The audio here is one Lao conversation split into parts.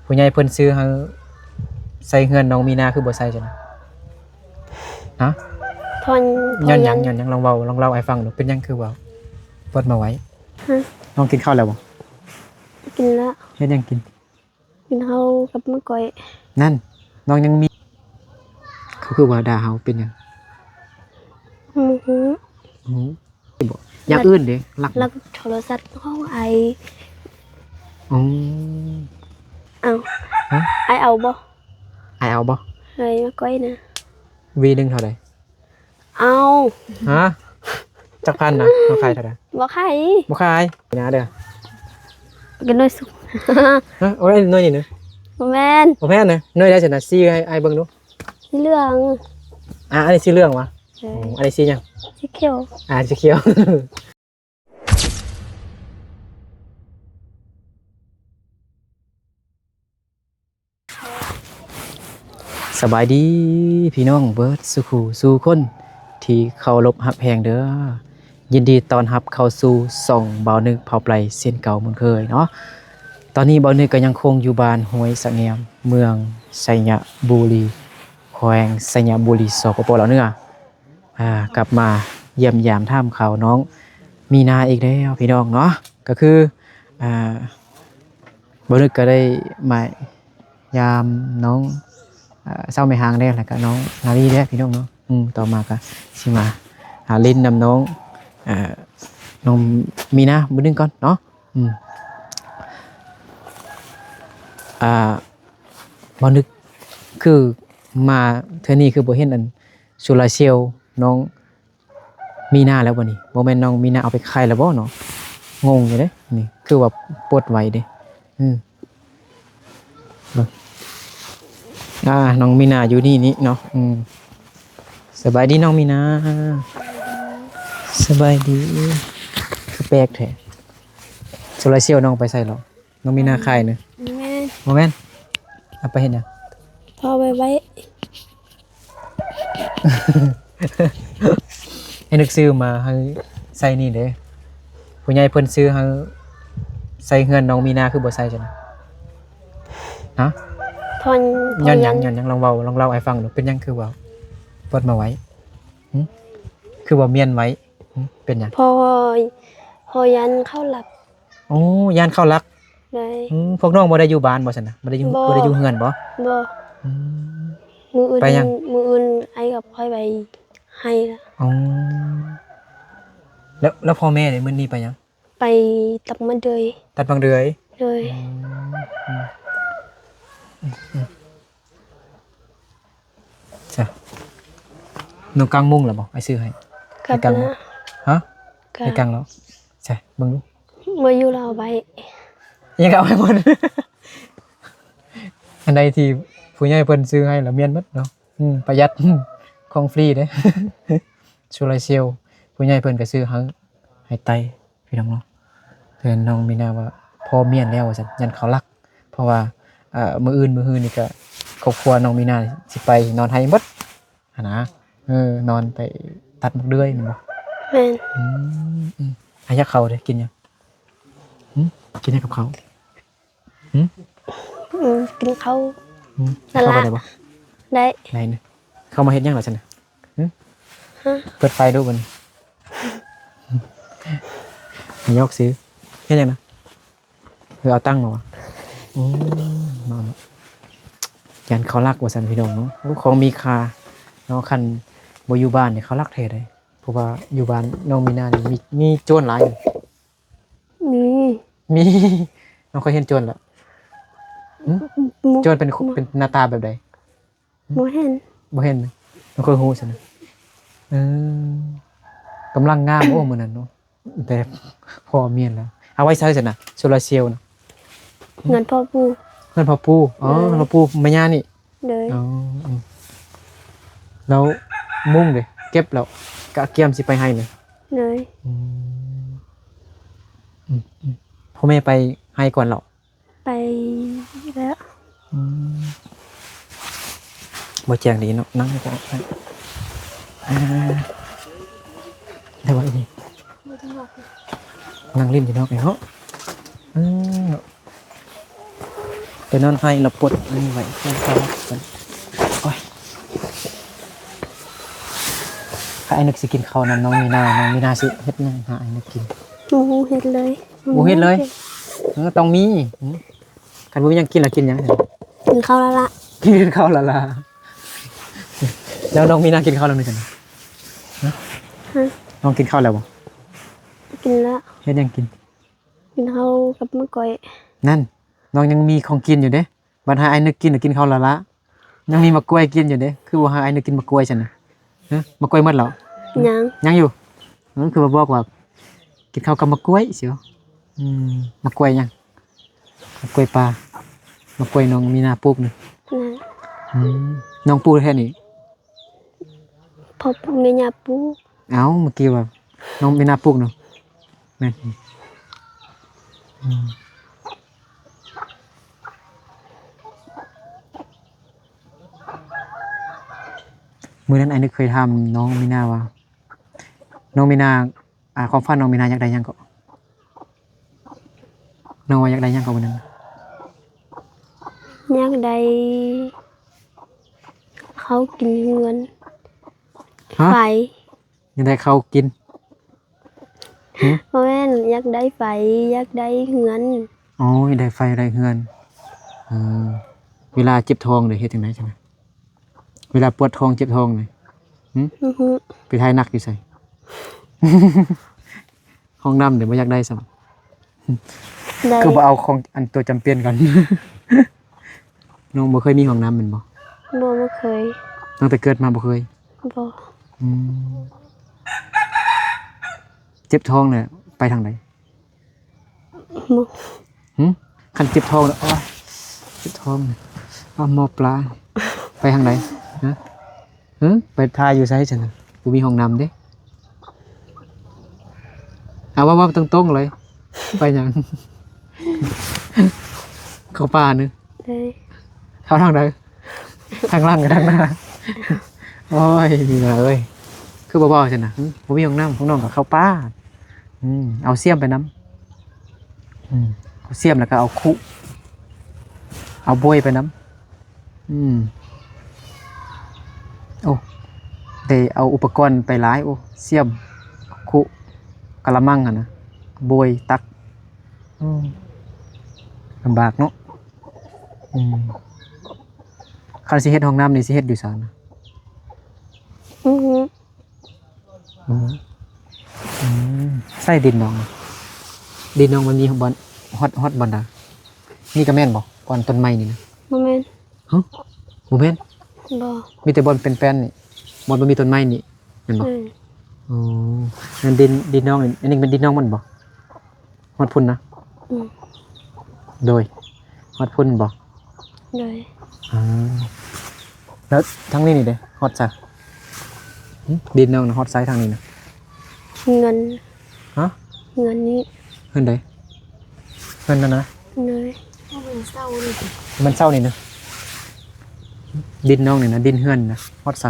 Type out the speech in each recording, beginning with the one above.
ຜູ້ໃຫຍ່ເພິ່ນຊື້ໃຫ້ໃສ່ເຮືອນນ້ອງມີນາ ຄືບໍ່ໃສ່ຊັ້ນນະ? ຮະ? ເພາະ ຍ້ອນຫຍັງ? ເພາະຫຍັງ? ຍ້ອນຫຍັງ? ລອງເວົ້າ ລອງເລົ່າໃຫ້ຟັງດູ ເປັນຫຍັງຄືວ່າເປີດມາໄວ້? ຮະ? ນ້ອງກິນເຂົ້າແລ້ວບໍ່? ກິນແລ້ວ. ເຮັດຫຍັງກິນ? ກິນເຂົ້າກັບໝາກກ້ອຍ. ນັ້ນ ນ້ອງຍັງມີ ເຂົາຄືວ່າດ່າເຮົາເປັນຫຍັງ? ບໍ່ຮູ້. ບໍ່ຮູ້. ບໍ່ ຢ່າງອື່ນເດ້ ລັກ ລັກໂທລະສັບຂອງອ້າຍ. ອໍ ເອົາ ຮະ? ອ້າຍເອົາບໍ່? ອ້າຍເອົາບໍ່? ເອີຍ ໝາກກ້ອຍນະ. ຫວີໜຶ່ງເທົ່າໃດ? ເອົາ. ຮະ? ຈັກພັນນະ? ເຮົາຂາຍເທົ່າໃດ? ບໍ່ຂາຍ. ບໍ່ຂາຍນະເດີ. ກິນໜ່ວຍສຸກ. ຮະ? ໂອ້ຍ ໜ່ວຍນີ້ນະ. ບໍ່ແມ່ນ. ບໍ່ແມ່ນນະ. ໜ່ວຍໃດຊັ້ນນະ? ຊີ້ໃຫ້ອ້າຍເບິ່ງດູ. ສີເຫຼືອງ. ອ່າ ອັນນີ້ສີເຫຼືອງຫວາ? ເອີ ໂອ້ ອັນນີ້ສີຫຍັງ? ສີຂຽວ. ອ່າ ສີຂຽວ. ສະບາຍດີພີ່ນ້ອງເບິດສູ່ຄູ່ສູ່ຄົນທີ່ເຄົາລົບຮັກແພງເດີ. ຍິນດີຕ້ອນຮັບເຂົ້າສູ່ຊ່ອງບ່າວນຶກເຜົ່າໄປເຊັ່ນເກົ່າໝົດເຄີຍເນາະ. ຕອນນີ້ບ່າວນຶກກໍຍັງຄົງຢູ່ບ້ານຫ້ວຍສະແງມ ເມືອງໄຊຍະບູລີ ແຂວງໄຊຍະບູລີ ສປປ ລາວເໜືອ. ອ່າ ກັບມາຢ້ຽມຢາມຖາມຂ່າວນ້ອງມີນາອີກແລ້ວພີ່ນ້ອງເນາະ. ກໍຄື ອ່າ ບ່າວນຶກກໍໄດ້ມາ ຍາມນ້ອງ ເອີ ເຊົ້າແມ່ຮາງແດ່ ແລ້ວກະນ້ອງນາລີແດ່ພີ່ນ້ອງເນາະ. ອືມ ຕໍ່ມາກະຊິມາຫາຫຼິ້ນນຳນ້ອງ ເອີ ນ້ອງມີນາມື້ໜຶ່ງກ່ອນເນາະ. ອືມ ອ່າ ບ່າວນຶກ ຄືມາເທື່ອນີ້ຄືບໍ່ເຫັນອັນໂຊລາເຊວນ້ອງ ມີນາແລ້ວບໍ່ນີ້? ບໍ່ແມ່ນນ້ອງມີນາເອົາໄປຂາຍແລ້ວບໍ່ເນາະ? ງົງຢູ່ເດ້ນີ້ ຄືວ່າປົດໄວ້ເດ້. ອືມ ເບິ່ງ ອ່າ ນ້ອງມີນາຢູ່ນີ້ນີ້ເນາະ. ອືມ ສະບາຍດີນ້ອງມີນາ. ສະບາຍດີ. ຄືແປກແທ້ ໂຊລາເຊວນ້ອງໄປໃສເລາະ? ນ້ອງມີນາຂາຍນະ? ແມ່ນ. ບໍ່ແມ່ນ? ເອົາໄປເຮັດຫຍັງ? ເອົາໄວ້ໄວ້ ໃຫ້ນຶກຊື້ມາໃຫ້ໃສ່ນີ້ເດ້. ຜູ້ໃຫຍ່ເພິ່ນຊື້ໃຫ້ໃສ່ເຮືອນນ້ອງມີນາ ຄືບໍ່ໃສ່ຊັ້ນນະ? ຮະ? ເພາະ ຍ້ອນຫຍັງ? ຍ້ອນຫຍັງ? ລອງເວົ້າ ລອງເລົ່າໃຫ້ຟັງດູ ເປັນຫຍັງຄືວ່າເປີດມາໄວ້? ຫຶ? ຄືວ່າມ້ຽນໄວ້? ຫຶ? ເປັນຫຍັງ? ເພາະ ເພາະຢ້ານເຂົາລັກ. ໂອ້ ຢ້ານເຂົາລັກ. ໂດຍ. ອືມ ພວກນ້ອງບໍ່ໄດ້ຢູ່ບ້ານບໍ່ຊັ້ນນະ? ບໍ່ໄດ້ຢູ່ ບໍ່ ບໍ່ໄດ້ຢູ່ເຮືອນບໍ່? ບໍ່. ອືມ ມື້ອື່ນ ໄປຫຍັງ? ມື້ອື່ນອ້າຍກັບຂ້ອຍໄປໄຮ່ລະ. ອໍ ແລ້ວ ແລ້ວພໍ່ແມ່ເດ ມື້ນີ້ໄປຫຍັງ? ໄປຕັດໝາກເດືອຍ. ຕັດໝາກເດືອຍ? ໂດຍ. ອືມ ອືມ ອືມ. ຈ້ະ ນ້ອງກາງມຸ້ງລະບໍ່? ອ້າຍຊື້ໃຫ້. ກະ ໄດ້ກາງແລ້ວ. ຮະ? ກະ ໄດ້ກາງແລ້ວ. ໃສ່ເບິ່ງດູ. ບໍ່ຢູ່ລາວໄວ້. ຍັງເອົາໄວ້ໝົດ. ອັນໃດທີ່ຜູ້ໃຫຍ່ເພິ່ນຊື້ໃຫ້ລະມ້ຽນໝົດເນາະ. ອືມ ປະຢັດ ຂອງຟຣີເດ້. ໂຊລາເຊວ ຜູ້ໃຫຍ່ເພິ່ນກໍຊື້ໃຫ້ ໃຫ້ໄຕ້. ພີ່ນ້ອງເນາະ ແຕ່ນ້ອງມີນາວ່າພໍ່ມ້ຽນແລ້ວວ່າຊັ້ນ ຢ້ານເຂົາລັກ ເພາະວ່າ ເອີ ມື້ອື່ນ ມື້ຮືນີ້ກະຄອບຄົວນ້ອງມີນາຊິໄປນອນໄຮ່ໝົດຫັ້ນນະ. ເອີ ນອນໄປຕັດໝາກເດືອຍແມ່ນບໍ່? ແມ່ນ. ອືມ ອືມ ອາ ຢາກເຂົ້າເດ້ ກິນຫຍັງ? ຫຶ? ກິນຫຍັງກັບເຂົ້າ? ຫຶ? ອືມ ກິນເຂົ້າ. ອືມ ນະລະ ເຂົ້າໄປໄດ້ບໍ່? ໄດ້. ໄດ້ນະ. ເຂົ້າມາເຮັດຫຍັງລະຊັ້ນນະ? ຫຶ? ຮະ? ເປີດໄຟດູບັດນີ້. ຫຍອກຊື່. ເຮັດຫຍັງນະ? ເອີ ເອົາຕັ້ງມາວະ? ອືມ ເນາະ ຢ້ານເຂົາລັກວ່າຊັ້ນ ພີ່ນ້ອງເນາະ. ໂອ້ ຂອງມີຄ່າເນາະ ຄັນບໍ່ຢູ່ບ້ານນີ້ເຂົາລັກແທ້ເດ້. ເພາະວ່າຢູ່ບ້ານນ້ອງມີນານີ້ມີ ມີໂຈນຫຼາຍ. ມີ ມີ. ນ້ອງເຄີຍເຫັນໂຈນລະ? ຫຶ? ບໍ່ ໂຈນເປັນ ບໍ່ ເປັນໜ້າຕາແບບໃດ? ຫຶ? ບໍ່ເຫັນ. ບໍ່ເຫັນ? ນ້ອງເຄີຍຮູ້ຊັ້ນນະ? ເອີ ກຳລັງງາມ. ໂອ້ ມື້ນັ້ນເນາະ ແຕ່ພໍ່ມ້ຽນແລ້ວ. ເອົາໄວ້ໃສຊັ້ນນະ ໂຊລາເຊວນະ? ເຮືອນພໍ່ປູ່. ເຮືອນພໍ່ປູ່. ອໍ ໂດຍ. ເຮືອນພໍ່ປູ່ແມ່ຍ່ານີ້. ໂດຍ. ອໍ ອືມ ແລ້ວມຸ້ງເດ ເກັບແລ້ວ ກະກຽມຊິໄປໄຮ່ເດ? ໂດຍ. ອືມ ອືມ ອືມ ພໍ່ແມ່ໄປໄຮ່ກ່ອນແລ້ວ? ໄປແລ້ວ. ອືມ ບໍ່ແຈ້ງດີເນາະ ນັ່ງກ່ອນ. ອ່າ ໄດ້ບໍ່ອີ່ນີ້? ນັ່ງຫຼິ້ນຢູ່ນອກນີ້ເນາະ. ເອີ ເນາະ. ໄປນອນໃຫ້ລະປົດອັນນີ້ໄວ້ ເພື່ອນເຂົາ ໂອ້ຍ ຂ້າອ້າຍນຶກຊິກິນເຂົ້ານຳນ້ອງມີນາ ນ້ອງມີນາຊິເຮັດຫຍັງໃຫ້ອ້າຍນຶກກິນ? ບໍ່ຮູ້ເຮັດເລີຍ ບໍ່ເຮັດເລີຍ ເອີ ຕ້ອງມີ ອືມ ຄັນບໍ່ມີຫຍັງກິນລະກິນຫຍັງ? ກິນເຂົ້າລະລະ ກິນເຂົ້າລະລະ ແລ້ວນ້ອງມີນາກິນເຂົ້າແລ້ວນີ້ຊັ້ນ? ຮະ? ຮະ? ນ້ອງກິນເຂົ້າແລ້ວບໍ່? ກິນແລ້ວ ເຮັດຫຍັງກິນ? ກິນເຂົ້າກັບໝາກກ້ວຍ ນັ້ນ ນ້ອງຍັງມີຂອງກິນຢູ່ເດ້ ບັດໃຫ້ອ້າຍນຶກກິນ ກິນເຂົ້າລະລະ ຍັງມີໝາກກ້ວຍກິນຢູ່ເດ້ ຄືບໍ່ໃຫ້ອ້າຍນຶກກິນໝາກກ້ວຍຊັ້ນນະ? ຮະ? ໝາກກ້ວຍໝົດແລ້ວ? ຍັງ ຍັງຢູ່? ເອີ ຄືບໍ່ບອກວ່າກິນເຂົ້າກັບໝາກກ້ວຍຊິ ອືມ ໝາກກ້ວຍຫຍັງ? ໝາກກ້ວຍປ່າ ໝາກກ້ວຍນ້ອງມີນາປູກນີ້ ອືມ ນ້ອງປູກແທ້ນີ້? ພໍ່ປູກແມ່ຍ່າປູກ ເອົ້າ ເມື່ອກີ້ວ່ານ້ອງມີນາປູກເນາະ ແມ່ນ ອືມ ມື້ນັ້ນອ້າຍນຶກເຄີຍຖາມນ້ອງມີນາວ່າ ນ້ອງມີນາ ອ່າ ຄວາມຝັນນ້ອງມີນາຢາກໄດ້ຫຍັງເກາະ? ນ້ອງວ່າຢາກໄດ້ຫຍັງເກາະມື້ນັ້ນ? ຢາກໄດ້ເຂົ້າກິນເຮືອນ ຮະ? ໄຟ ຢາກໄດ້ເຂົ້າກິນ? ຫຶ? ບໍ່ແມ່ນ ຢາກໄດ້ໄຟ ຢາກໄດ້ເຮືອນ ອໍ ຢາກໄດ້ໄຟ ຢາກໄດ້ເຮືອນ ເອີ ເວລາເຈັບທ້ອງເດ ເຮັດຈັ່ງໃດຊັ້ນນະ? ເວລາປວດທ້ອງເຈັບທ້ອງນີ້ ຫຶ? ອືຮຶ ໄປຖ່າຍໜັກຢູ່ໃສ? ຫ້ອງນ້ຳເດ ບໍ່ຢາກໄດ້ຊ້ຳ ໄດ້ ຄືບໍ່ເອົາຂອງອັນຕົວຈຳເປັນກ່ອນ? ນ້ອງບໍ່ເຄີຍມີຫ້ອງນ້ຳແມ່ນບໍ່? ບໍ່ ບໍ່ເຄີຍ ຕັ້ງແຕ່ເກີດມາບໍ່ເຄີຍ? ບໍ່ ອືມ ເຈັບທ້ອງແລ້ວໄປທາງໃດ? ບໍ່ ຫຶ? ຄັນເຈັບທ້ອງແລ້ວ ໂອ້ຍ ເຈັບທ້ອງ ເອົາໝໍປລາ ໄປທາງໃດ? ຮະ? ຫຶ? ໄປຖ່າຍຢູ່ໃສຊັ້ນນະ? ບໍ່ມີຫ້ອງນ້ຳເດ້ ເອົາ ເວົ້າ ເວົ້າຕົງໆເລີຍ ໄປຫຍັງ? ເຂົ້າປ່ານີ້ ເອີ ເຂົ້າທາງໃດ? ທາງຫຼັງ ທາງໜ້າ ໂອ້ຍ ມີນາເອີຍ ຄືບໍ່ເວົ້າຊັ້ນນະ? ຫຶ? ບໍ່ມີຫ້ອງນ້ຳ ພວກນ້ອງກໍເຂົ້າປ່າ ອືມ ເອົາສ້ຽມໄປນຳ ອືມ ເອົາສ້ຽມ ແລ້ວກໍເອົາຄຸ ເອົາໂບຍໄປນຳ ອືມ ໂອ້ ໄດ້ເອົາອຸປະກອນໄປຫຼາຍ ໂອ້ ສ້ຽມ ຄຸ ກະລະມັງຫັ້ນນະ ໂບຍ ຕັກ ອືມ ລຳບາກເນາະ ອືມ ຄັນຊິເຮັດຫ້ອງນ້ຳນີ້ ຊິເຮັດຢູ່ໃສນະ? ອືຮຶ ອືມ ອືມ ໃສ່ດິນນ້ອງ ດິນນ້ອງມັນມີບ່ອນ ຮອດ ຮອດບ່ອນໃດ? ນີ້ກໍແມ່ນບໍ່? ບ່ອນຕົ້ນໄມ້ນີ້ນະ? ບໍ່ແມ່ນ ຫະ? ບໍ່ແມ່ນ? ບໍ່ ມີແຕ່ບ່ອນແປ້ນໆນີ້ ບ່ອນບໍ່ມີຕົ້ນໄມ້ນີ້ແມ່ນບໍ່? ອືມ ອໍ ນັ້ນດິນ ດິນນ້ອງນີ້ ອັນນີ້ແມ່ນດິນນ້ອງມັນບໍ່? ຮອດພຸ້ນນະ? ອືມ ໂດຍ ຮອດພຸ້ນບໍ່? ໂດຍ ອາ ແລ້ວທາງນີ້ນີ້ເດ ຮອດໃສ? ຫຶ? ດິນນ້ອງນະ ຮອດໃສທາງນີ້ນະ? ເຮືອນ ຮະ? ເຮືອນນີ້ ເຮືອນໃດ? ເຮືອນນັ້ນນະ? ໂດຍ ມັນເຊົານີ້ ມັນເຊົານີ້ນະ? ດິນນ້ອງນີ້ນະ ດິນເຮືອນນະ ຮອດໃສ?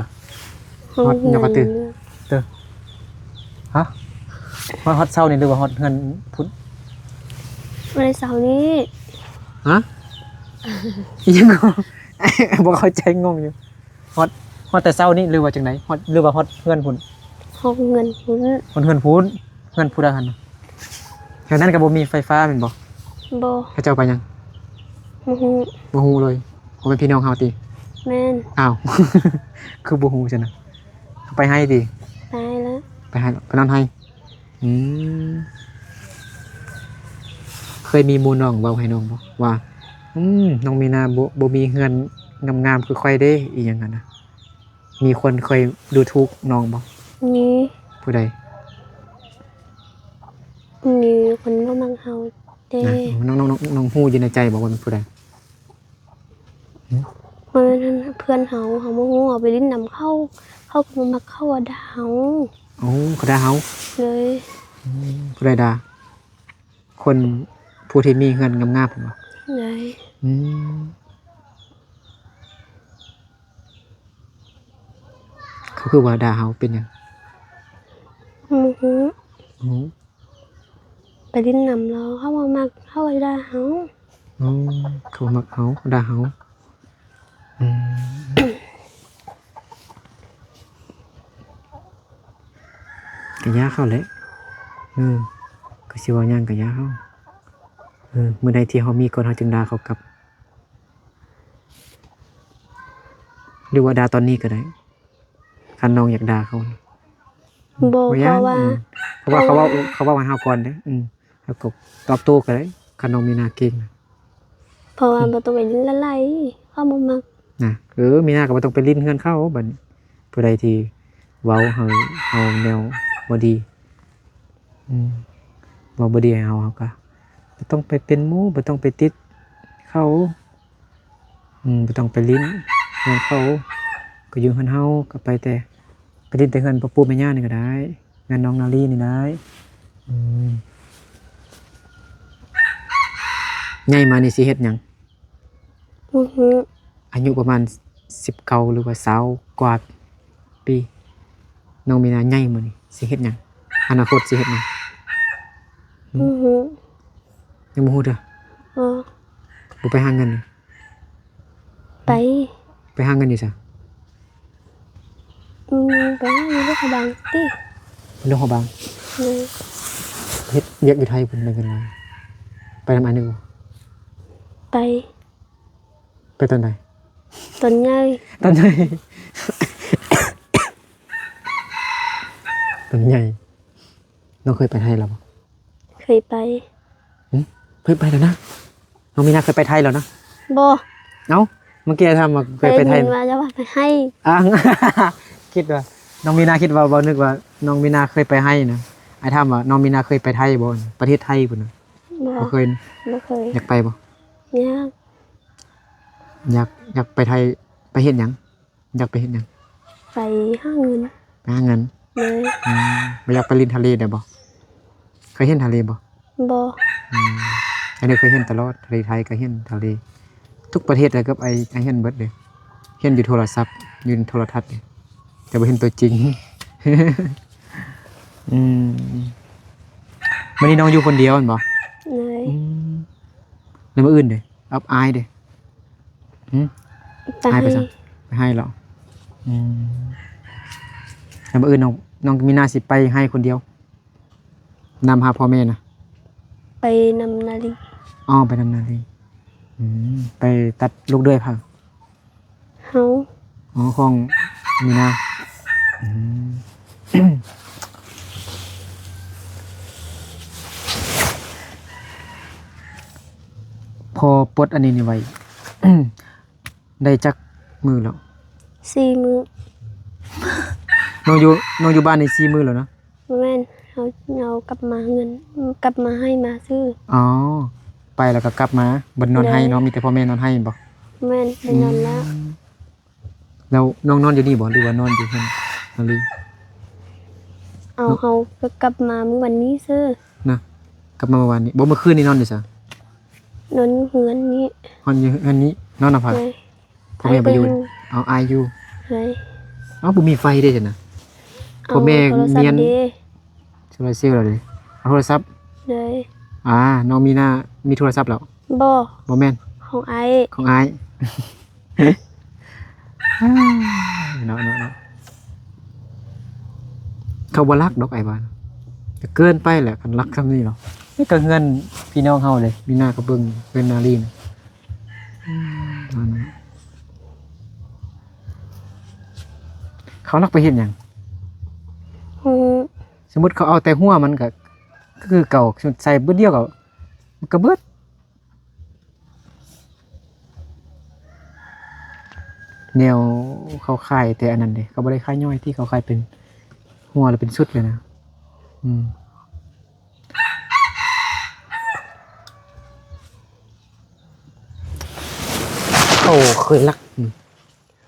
ຮອດຫຍັງກະຕິ? ເຕີ ຮະ? ຮອດ ຮອດເຊົານີ້ ຫຼືວ່າຮອດເຮືອນພຸ້ນ? ບໍ່ໄດ້ເຊົານີ້ ຮະ? ອີ່ຫຍັງກໍ ບໍ່ເຂົ້າໃຈ ງົງຢູ່ ຮອດ ຮອດແຕ່ເຊົ້ານີ້ ຫຼືວ່າຈັ່ງໃດ? ຮອດ ຫຼືວ່າຮອດເຮືອນພຸ້ນ? ຮອດເຮືອນພຸ້ນ ຮອດເຮືອນພຸ້ນ ເຮືອນຜູ້ໃດຫັ້ນນະ? ແຖວນັ້ນກໍບໍ່ມີໄຟຟ້າແມ່ນບໍ່? ບໍ່ ເຂົາເຈົ້າໄປຫຍັງ? ບໍ່ຮູ້ ບໍ່ຮູ້ເລີຍ ບໍ່ແມ່ນພີ່ນ້ອງເຮົາຕິ? ແມ່ນ ອ້າວ ຄືບໍ່ຮູ້ຊັ້ນນະ? ໄປໄຮ່ຕິ? ໄປໄຮ່ແລ້ວ ໄປໄຮ່ ໄປນອນໄຮ່ ອືມ ເຄີຍມີໝູ່ນ້ອງເວົ້າໃຫ້ນ້ອງບໍ່ວ່າ ອືມ ນ້ອງມີນາບໍ່ ບໍ່ມີເຮືອນງາມໆຄືຂ້ອຍເດ້ ອີ່ຫຍັງຫັ້ນນະ? ມີຄົນເຄີຍດູຖູກນ້ອງບໍ່? ມີ ຜູ້ໃດ? ມີຄົນບໍ່ມັກເຮົາເດ້ ນະ ນ້ອງ ນ້ອງ ນ້ອງ ນ້ອງຮູ້ຢູ່ໃນໃຈບໍ່ວ່າແມ່ນຜູ້ໃດ? ຫຶ? ເອີ ນັ້ນເພື່ອນເຮົາ ເຮົາບໍ່ຮູ້ ເຮົາໄປຫຼິ້ນນຳເຂົາ ເຂົາກໍບໍ່ມັກ ເຂົາວ່າດ່າເຮົາ ໂອ້ ເຂົາດ່າເຮົາ ໂດຍ ອືມ ຜູ້ໃດດ່າ? ຄົນ ຜູ້ທີ່ມີເຮືອນງາມໆ ໂດຍ ອືມ ເຂົາຄືວ່າດ່າເຮົາເປັນຫຍັງ? ບໍ່ຮູ້ ບໍ່ຮູ້ ໄປຫຼິ້ນນຳລາວ ເຂົາບໍ່ມັກ ເຂົາກໍດ່າເຮົາ ອໍ ເຂົາມັກເຮົາ ເຂົາດ່າເຮົາ. ອືມ ກະຢ່າເຂົາແຫຼະ. ເອີ ກະຊິເວົ້າຫຍັງກະຢ່າເຂົາ. ເອີ ມື້ໃດທີ່ເຮົາມີກ່ອນ ເຮົາຈຶ່ງດ່າເຂົາກັບ ຫຼືວ່າດ່າຕອນນີ້ກະໄດ້ ຄັນນ້ອງຢາກດ່າເຂົາ. ບໍ່ ບໍ່ ເພາະວ່າ ອືມ ເພາະວ່າເຂົາເວົ້າ ເພາະວ່າ ເຂົາເວົ້າໃຫ້ເຮົາກ່ອນເດ້. ອືມ ເຮົາກະຕອບໂຕ້ກະໄດ້ ຄັນນ້ອງມີໜ້າເກັ່ງ. ເພາະວ່າ ອືມ ບໍ່ຕ້ອງໄປຫຼິ້ນລະໄຫຼ ເຂົາບໍ່ມັກນະ. ເອີ ມີໜ້າກະບໍ່ຕ້ອງໄປຫຼິ້ນເຮືອນເຂົາ. ບາດນີ້ຜູ້ໃດທີ່ເວົ້າໃຫ້ເຮົາແນວບໍ່ດີ ອືມ ເວົ້າບໍ່ດີໃຫ້ເຮົາ ເຮົາກະບໍ່ຕ້ອງໄປເປັນໝູ່ ບໍ່ຕ້ອງໄປຕິດເຂົາ. ອືມ ບໍ່ຕ້ອງໄປຫຼິ້ນເຮືອນເຂົາ ກະຢູ່ເຮືອນເຮົາ. ກະໄປແຕ່ ໄປຫຼິ້ນແຕ່ເຮືອນພໍ່ປູ່ແມ່ຍ່ານີ້ກະໄດ້ ເຮືອນນ້ອງນາລີນີ້ໄດ້. ອືມ ໃຫຍ່ມານີ້ຊິເຮັດຫຍັງ? ບໍ່ຮູ້. ອາຍຸປະມານສິບເກົ້າ ຫຼືວ່າຊາວກວ່າປີ. ນ້ອງມີນາໃຫຍ່ມານີ້ຊິເຮັດຫຍັງ? ອະນາຄົດຊິເຮັດຫຍັງ? ຫຶ? ບໍ່ຮູ້. ຍັງບໍ່ຮູ້ເທື່ອ? ບໍ່. ບໍ່ໄປຫາເງິນ? ໄປ. ໄປຫາເງິນຢູ່ໃສ? ອືມ ໄປຫາຢູ່ຫຼວງພະບາງຕິ. ຫຼວງພະບາງ? ໂດຍ. ເຮັດວຽກຢູ່ໄທພຸ້ນໄດ້ເງິນຫຼາຍ. ໄປນຳອ້າຍນຶກບໍ່? ໄປ. ໄປຕອນໃດ? ຕອນໃຫຍ່. ຕອນໃຫຍ່ ຕອນໃຫຍ່. ນ້ອງເຄີຍໄປໄທແລ້ວບໍ່? ເຄີຍໄປ. ຫຶ? ເຄີຍໄປແລ້ວນະ? ນ້ອງມີນາເຄີຍໄປໄທແລ້ວນະ? ບໍ່. ເອົ້າ ເມື່ອກີ້ອ້າຍຖາມວ່າເຄີຍໄປໄທ ໄດ້ຍິນວ່າຈະວ່າໄປໄທ. ອ່າ ຄິດວ່າ ນ້ອງມີນາຄິດວ່າ ບໍ່ ນຶກວ່ານ້ອງມີນາເຄີຍໄປໄທນະ. ອ້າຍຖາມວ່ານ້ອງມີນາເຄີຍໄປໄທບໍ່? ປະເທດໄທພຸ້ນນະ. ບໍ່. ບໍ່ເຄີຍ. ບໍ່ເຄີຍ. ຢາກໄປບໍ່? ຢາກ. ຢາກ ຢາກໄປໄທ ໄປເຮັດຫຍັງ? ຢາກໄປເຮັດຫຍັງ? ໄປຫາເງິນ. ໄປຫາເງິນ. ໂດຍ. ອືມ ບໍ່ຢາກໄປຫຼິ້ນທະເລໄດ້ບໍ່? ເຄີຍເຫັນທະເລບໍ່? ບໍ່. ອືມ ອັນນີ້ເຄີຍເຫັນຕະຫຼອດ ທະເລໄທກະເຫັນ ທະເລທຸກປະເທດເລີຍ ກັບອ້າຍ ອ້າຍເຫັນເບິດເລີຍ. ເຫັນຢູ່ໂທລະສັບ ຢູ່ໂທລະທັດເດ ແຕ່ບໍ່ເຫັນຕົວຈິງ. ອືມ ມື້ນີ້ນ້ອງຢູ່ຄົນດຽວແມ່ນບໍ່? ໂດຍ. ອືມ ແລ້ວມື້ອື່ນເດ? ອັບອາຍເດ. ຫຶ? ໄປໄຮ່. ໄປໃສ? ໄປໄຮ່ເລາະ. ອືມ ແລ້ວມື້ອື່ນນ້ອງ ນ້ອງມີນາຊິໄປໄຮ່ຄົນດຽວ ນຳຫາພໍ່ແມ່ນະ? ໄປນຳນາລີ. ອໍ ໄປນຳນາລີ. ອືມ ໄປຕັດລູກເດືອຍໃຜ? ເຮົາ. ອໍ ຂອງມີນາ. ອືມ ພໍປົດອັນນີ້ນີ້ໄວ້ ໄດ້ຈັກມື້ແລ້ວ? ສີ່ມື້. ນ້ອງຢູ່ ນ້ອງຢູ່ບ້ານນີ້ສີ່ມື້ແລ້ວນະ? ບໍ່ແມ່ນ ເຮົາ ເຮົາກັບມາເຮືອນ ກັບມາໄຮ່ມາຊື່. ອໍ ໄປແລ້ວກະກັບມາ ບໍ່ໄດ້ນອນໄຮ່ເນາະ. ໂດຍ. ມີແຕ່ພໍ່ແມ່ນອນໄຮ່ແມ່ນບໍ່? ແມ່ນ ໄດ້ນອນແລ້ວ. ອືມ ແລ້ວນ້ອງນອນຢູ່ນີ້ບໍ່ ຫຼືວ່ານອນຢູ່ເຮືອນນາລີ? ເອົາ ເນາະ ເຮົາກະກັບມາມື້ວານນີ້ຊື່ນະ. ກັບມາມື້ວານນີ້. ບໍ່ ມື້ຄືນນີ້ນອນຢູ່ໃສ? ນອນຢູ່ເຮືອນນີ້. ນອນຢູ່ເຮືອນນີ້. ນອນນຳໃຜ? ໂດຍ. ພໍ່ແມ່ບໍ່ຢູ່. ອ້າຍກໍຢູ່. ເອົາ ອ້າຍຢູ່. ໂດຍ. ເອົາ ບໍ່ມີໄຟເດ້ຊັ້ນນະ. ພໍ່ແມ່ ເອົາໂທລະສັບເດ. ໂຊລາເຊວແລ້ວເດ. ເອົາໂທລະສັບ. ໂດຍ. ອາ ນ້ອງມີນາມີໂທລະສັບແລ້ວ? ບໍ່. ບໍ່ແມ່ນ. ຂອງອ້າຍ. ຂອງອ້າຍ. ເນາະ ເນາະ ເນາະ. ເຂົາບໍ່ລັກດອກ ອ້າຍວ່າ. ກະເກີນໄປແຫຼະ ຄັນລັກສ່ຳນີ້ເນາະ. ນີ້ກະເຮືອນພີ່ນ້ອງເຮົາເດ. ມີນາກະເບິ່ງເຮືອນນາລີນະ. ອືມ ເຂົາລັກໄປເຮັດຫຍັງ? ອືມ ສົມມຸດເຂົາເອົາແຕ່ຫົວມັນກະ ກະຄືເກົ່າ ໃສ່ບຶດດຽວກະ ມັນກະເບິດ. ແນວເຂົາຂາຍແຕ່ອັນນັ້ນເດ ເຂົາບໍ່ໄດ້ຂາຍຍ່ອຍຕິ ເຂົາຂາຍເປັນຫົວ ຫຼືເປັນຊຸດເລີຍນະ. ອືມ ໂອ້ ເຄີຍລັກ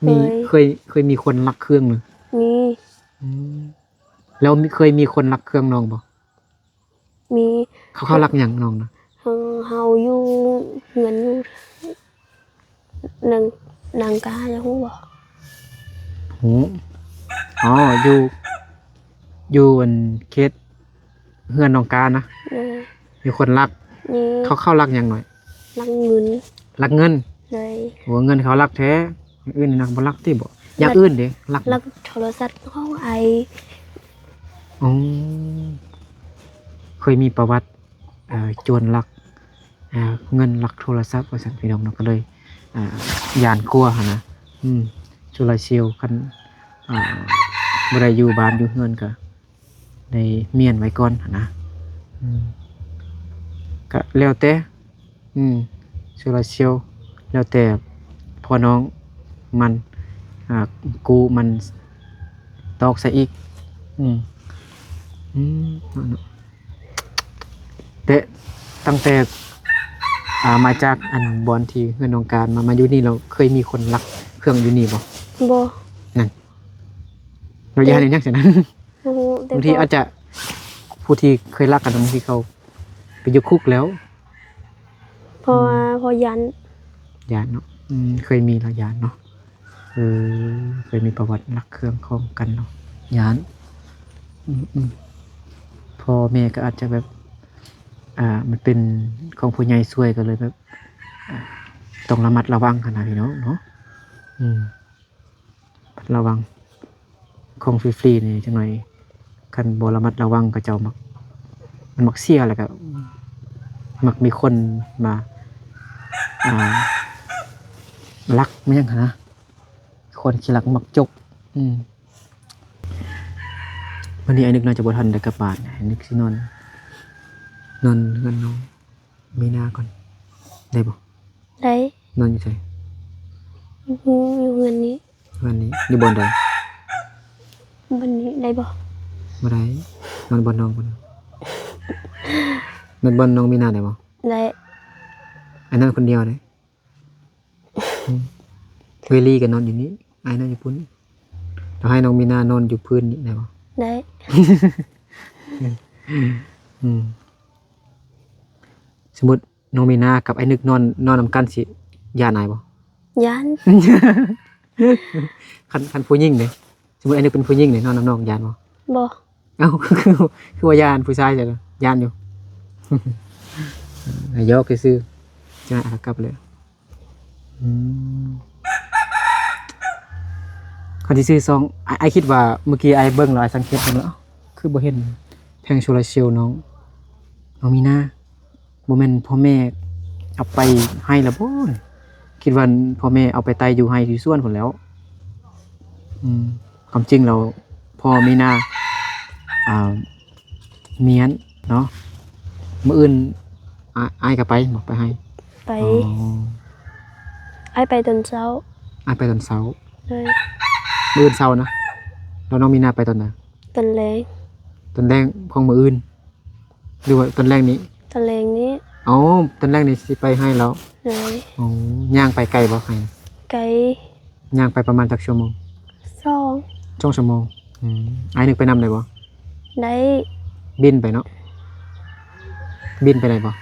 ມີ ເຄີຍ ເຄີຍ ເຄີຍມີຄົນລັກເຄື່ອງນະ? ມີ. ອືມ ແລ້ວເຄີຍມີຄົນລັກເຄື່ອງນ້ອງບໍ່? ມີ. ເຂົາ ເຂົາລັກຫຍັງນ້ອງນະ? ເຮົາ ເຮົາຢູ່ເຮືອນຢູ່ ນັງ ນັງກາ ເຈົ້າຮູ້ບໍ່? ຮູ້. ອໍ ຢູ່ ຢູ່ອັນເຂດເຮືອນນ້ອງການະ? ເອີ ມີຄົນລັກ. ເອີ ເຂົາ ເຂົາລັກຫຍັງນ້ອຍ? ລັກເງິນ. ລັກເງິນ? ໂດຍ. ໂອ້ ເງິນເຂົາລັກແທ້. ຢ່າງອື່ນນີ້ນະບໍ່ລັກຕິບໍ? ຢ່າງອື່ນເດ ລັກ ລັກໂທລະສັບຂອງອ້າຍ. ອໍ ເຄີຍມີປະຫວັດ ເອີ ໂຈນລັກ ເອີ ເງິນລັກໂທລະສັບວ່າຊັ້ນພີ່ນ້ອງເນາະ ກໍເລີຍ ເອີ ຢ້ານກົວຫັ້ນນະ. ອືມ ໂຊລາເຊວ ຄັນ ເອີ ບໍ່ໄດ້ຢູ່ບ້ານຢູ່ເຮືອນກໍໄດ້ມ້ຽນໄວ້ກ່ອນຫັ້ນນະ. ອືມ ກໍແລ້ວແຕ່ ອືມ ໂຊລາເຊວ ແລ້ວແຕ່ພໍ່ນ້ອງມັນ ອ່າ ກູ້ມັນຕອກໃສ່ອີກ. ອືມ ອືມ ເນາະ ແຕ່ຕັ້ງແຕ່ ອ່າ ມາຈາກອັນບ່ອນທີ່ເຮືອນນ້ອງການມາ ມາຢູ່ນີ້ແລ້ວ ເຄີຍມີຄົນລັກເຄື່ອງຢູ່ນີ້ບໍ່? ບໍ່. ນັ້ນ ເຮົາຢ້ານອີຫຍັງຊັ້ນນະ? ບໍ່ຮູ້ ແຕ່ ບາງທີອາດຈະ ຜູ້ທີ່ເຄີຍລັກກັນ ບາງທີເຂົາໄປຢູ່ຄຸກແລ້ວ ເພາະວ່າ ອືມ ເພາະຢ້ານ. ຢ້ານເນາະ. ອືມ ເຄີຍມີແລ້ວຢ້ານເນາະ. ເອີ ເຄີຍມີປະຫວັດລັກເຄື່ອງຂອງກັນເນາະ ຢ້ານ. ອືມ ອືມ ພໍ່ແມ່ກໍອາດຈະແບບ ອ່າ ມັນເປັນຂອງຜູ້ໃຫຍ່ຊ່ວຍ ກໍເລີຍແບບ ອ່າ ຕ້ອງລະມັດລະວັງຫັ້ນນະພີ່ນ້ອງເນາະ. ອືມ ລະວັງ ຂອງຟຣີໆນີ້ຈັກໜ້ອຍ ຄັນບໍ່ລະມັດລະວັງ ເຂົາເຈົ້າມັກ ມັນມັກເສຍ ແລ້ວກໍມັກມີຄົນມາ ອ່າ ລັກ ແມ່ນຫຍັງຫັ້ນນະ ຄົນຂີ້ລັກມັກຈົກ. ອືມ ມື້ນີ້ອ້າຍນຶກໜ້າຈະບໍ່ທັນໄດ້ກັບບ້ານ ອ້າຍນຶກຊິນອນ ນອນເຮືອນນ້ອງມີນາກ່ອນ ໄດ້ບໍ່? ໄດ້. ນອນຢູ່ໃສ? ຢູ່ເຮືອນນີ້. ເຮືອນນີ້ ຢູ່ບ່ອນໃດ? ບ່ອນນີ້ໄດ້ບໍ່? ບໍ່ໄດ້. ນອນບ່ອນນ້ອງພຸ້ນ. ນອນບ່ອນນ້ອງມີນາໄດ້ບໍ່? ໄດ້. ອ້າຍນອນຄົນດຽວເດ້. ອືມ ເວລີກໍນອນຢູ່ນີ້ ອ້າຍນອນຢູ່ພຸ້ນ. ແລ້ວໃຫ້ນ້ອງມີນານອນຢູ່ພື້ນນີ້ໄດ້ບໍ່? ໄດ້. ອືມ ອືມ ສົມມຸດ ນ້ອງມີນາກັບອ້າຍນຶກນອນ ນອນນຳກັນຊິຢ້ານອ້າຍບໍ່? ຢ້ານ. ຄັນ ຄັນຜູ້ຍິງເດ້? ສົມມຸດອ້າຍນຶກເປັນຜູ້ຍິງເດ້ ນອນນຳນ້ອງຢ້ານບໍ່? ບໍ່. ເອົ້າ ຄື ຄືວ່າຢ້ານຜູ້ຊາຍຊັ້ນນະ? ຢ້ານຢູ່. ຫຍອກຊື່ໆ ຈະຫາກັບເລີຍ. ອືມ ຄັນຊິຊື້ຊອງ ອ້າຍ ອ້າຍຄິດວ່າ ມື້ກີ້ອ້າຍເບິ່ງແລ້ວ ອ້າຍສັງເກດເບິ່ງແລ້ວ ເອົ້າ ຄືບໍ່ເຫັນແຜງໂຊລາເຊວນ້ອງ ນ້ອງມີນາ. ບໍ່ແມ່ນພໍ່ແມ່ເອົາໄປໃຫ້ລະບໍ? ຄິດວ່າພໍ່ແມ່ເອົາໄປໄຕ່ຢູ່ໄຮ່ຢູ່ສວນພຸ້ນແລ້ວ. ອືມ ຄວາມຈິງແລ້ວ ພໍ່ມີນາ ອ່າ ມ້ຽນເນາະ. ມື້ອື່ນ ອ້າຍ ອ້າຍກໍໄປບໍ່? ໄປໄຮ່? ໄປ. ອໍ ອ້າຍໄປຕອນເຊົ້າ. ອ້າຍໄປຕອນເຊົ້າ. ໂດຍ. ມື້ອື່ນເຊົ້ານະ? ແລ້ວນ້ອງມີນາໄປຕອນໃດ? ຕອນແລງ. ຕອນແລງຂອງມື້ອື່ນ ຫຼືວ່າຕອນແລງນີ້? ຕອນແລງນີ້. ອໍ ຕອນແລງນີ້ຊິໄປໄຮ່ແລ້ວ. ໂດຍ. ອໍ ຍ່າງໄປໄກບໍ່ໄຮ່? ໄກ. ຍ່າງໄປປະມານຈັກຊົ່ວໂມງ? ສອງ. ສອງຊົ່ວໂມງ. ອືມ ອ້າຍນຶກໄປນຳໄດ້ບໍ່? ໄດ້. ບິນໄປເນາະ? ບິນໄປໄດ້ບໍ່?